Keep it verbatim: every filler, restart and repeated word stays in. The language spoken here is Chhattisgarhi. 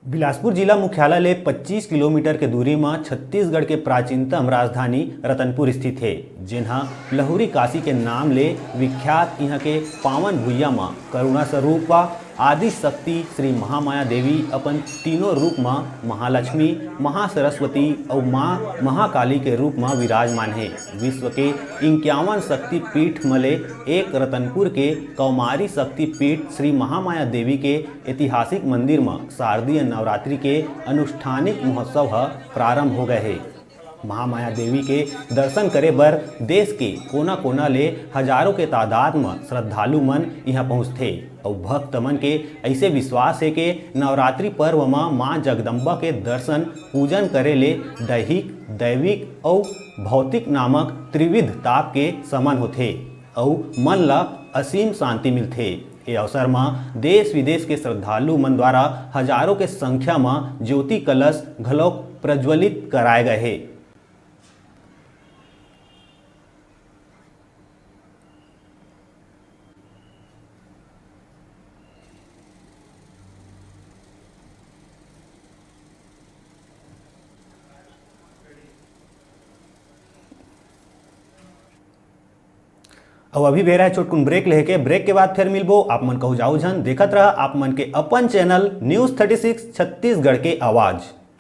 बिलासपुर जिला मुख्यालय ले पच्चीस किलोमीटर के दूरी म छत्तीसगढ़ के प्राचीनतम राजधानी रतनपुर स्थित हे, जेन ह लहुरी काशी के नाम ले विख्यात इहां के पावन भुइया म करुणा स्वरूप आदि शक्ति श्री महामाया देवी अपन तीनों रूप म महालक्ष्मी, महासरस्वती अउ मां महाकाली के रूप म विराजमान हे। विश्व के इक्यावन शक्ति पीठ म ले एक रतनपुर के कौमारी शक्ति पीठ श्री महामाया देवी के ऐतिहासिक मंदिर म शारदीय नवरात्रि के अनुष्ठानिक महोत्सव ह प्रारंभ हो गए हे। महामाया देवी के दर्शन करे बर देश के कोना-कोना ले हजारों के तादाद म श्रद्धालु मन इहां पहुंचथे अउ भक्त मन के ऐसे विश्वास हे के नवरात्रि पर्व म मां जगदम्बा के दर्शन पूजन करे ले दैहिक, दैविक अउ भौतिक नामक त्रिविध ताप के शमन होथे अउ मन ल असीम शांति मिलथे। ए अवसर म देश विदेश के श्रद्धालु मन द्वारा हजारों के संख्या म ज्योति कलश घलोक प्रज्वलित कराए गए हे। अब अभी बेरा है छोटकुन ब्रेक लेके, ब्रेक के बाद फिर मिलबो। आप मन कहू जाऊ झन, देखत रहा आप मन के अपन channel news thirty six Chhattisgarh के आवाज़।